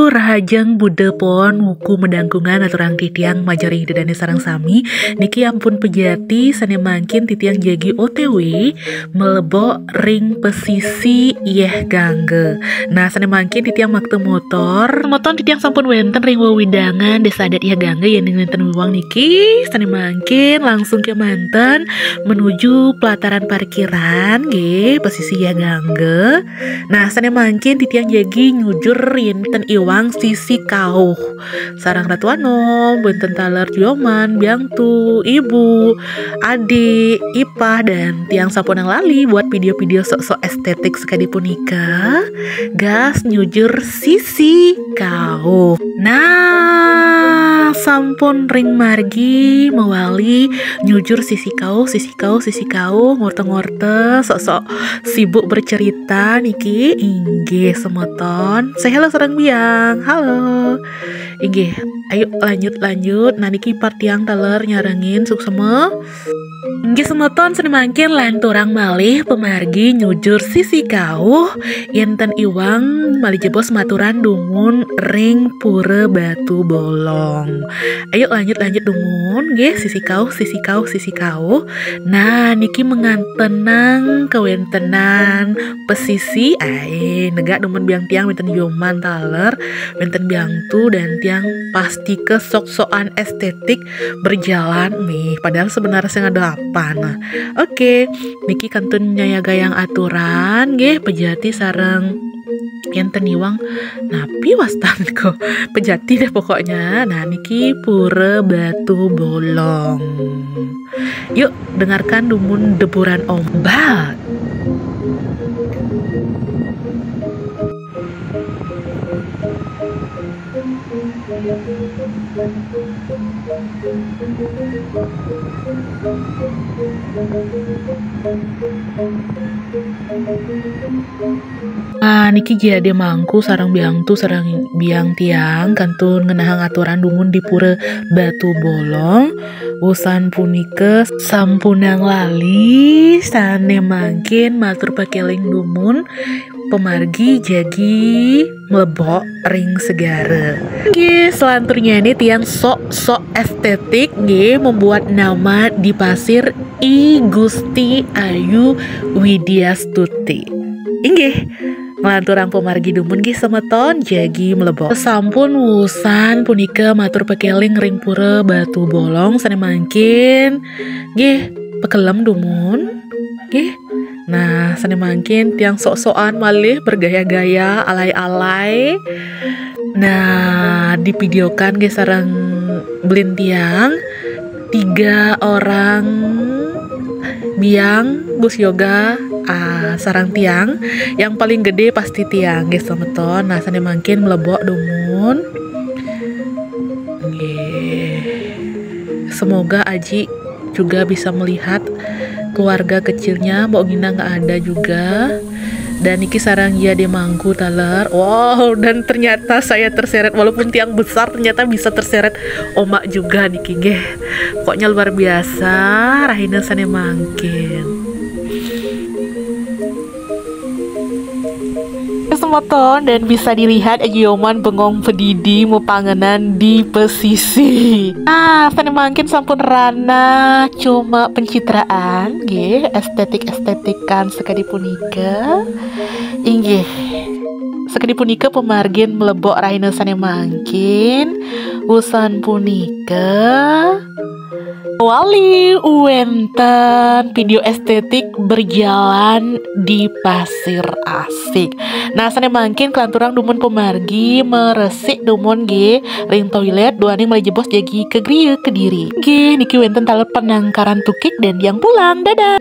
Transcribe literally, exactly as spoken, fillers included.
Rahajeng Buda Pon, wuku medangkungan aturang titiang majeng ring Ida Dane sareng sami. Niki ampun pejati, sane mangkin titiang jagi O T W mlebok ring pesisi Yeh Gangga. Nah, sane mangkin titiang makta motor. Semeton, titiang sampun wenten ring wewidangan Desa Adat Yeh Gangga, yening wenten iwang niki. Sane mangkin langsung kemanten menuju pelataran parkiran nggih, pesisi Yeh Gangga. Nah, sane mangkin titiang jagi nyujur wenten iwang sisi kauh. Sareng Ratu Anom, wenten taler Joman, Biangtu, Ibu, Adik, Ipah, dan tiang sampun lali buat video-video sok-sok estetik sakadi punika. Gas nyujur sisi kauh. Nah, sampun ring margi mawali nyujur sisi kauh, sisi kauh, sisi kauh, ngorta-ngorta, sok-sok sibuk bercerita niki. Inggih, semeton. Say hello sareng Biang. Halo. Inggih, ayo lanjut, lanjut. Nah, niki part tiang taler nyarengin, suksema. Inggih semeton, sane mangkin lanturang malih pamargi nyujur sisi kauh, wenten iwang malih jebos maturan dumun ring Pura Batu Bolong. Ayo lanjut, lanjut dumun nggih, sisi kauh, sisi kauh, sisi kauh. Nah, niki mengantenang kawentenan pesisi, ae, negak dumun Biang tiang wenten Joman taler, wenten Biangtu, dan tiang pastika sok-sokan estetik berjalan nih, padahal sebenarnya sing ada apa. Nah, oke, niki kantun nyayagayang aturan nggih, pejati sareng wenten iwang, napi wastan ko? Pejati deh pokoknya. Nah, niki Pura Batu Bolong. Yuk, dengarkan dumun deburan ombak. Nah, niki Ji Ade Mangku sareng Biangtu sareng Biang tiang kantun ngenahang aturan dumun di Pura Batu Bolong. Wusan punika sampunang lali, sane mangkin matur pakeling dumun pamargi jagi mlebok ring segara. Nggih, selanturnya ini tiang sok-sok estetik nggih, membuat nama di pasir, I Gusti Ayu Widyastuti. Inggih, nglanturang pamargi dumun nggih semeton jagi mlebok. Sampun wusan punika matur pakeling ring Pura Batu Bolong, sane mangkin nggih pakelem dumun. Nggih. Nah, sane mangkin tiang sok-sokan malih bergaya-gaya, alay-alay. Nah, divideokan nggih sareng belin tiang, tiga orang Biang, Gus Yoga, ah, sareng tiang. Yang paling gede pasti tiang nggih semeton. Nah, sane mangkin mlebok dumun. Nggih. Semoga Aji juga bisa melihat keluarga kecilnya. Mbok Gina nggak ada juga. Dan niki sareng Ji Ade Mangku taler. Wow, dan ternyata saya terseret, walaupun tiang besar ternyata bisa terseret ombak juga niki nggih. Pokoknya luar biasa, rahina sane mangkin. Semeton, dan bisa dilihat Aji Yoman bengong pedidi mapangenan di pesisi. Nah, sane mangkin sampun ranah cuma pencitraan nggih, estetik-estetikan sakadi punika. Inggih. Sakadi punika pamargin mlebok rahina sane mangkin. Wusan punika wali wenten video estetik berjalan di pasir asik. Nah, sane mangkin kalanturang dumun pamargi maresik dumun nggih ring toilet duaning malih jebos jagi ka griya Kediri. Nggih, niki wenten taler penangkaran tukik dan tiang pulang. Dadah.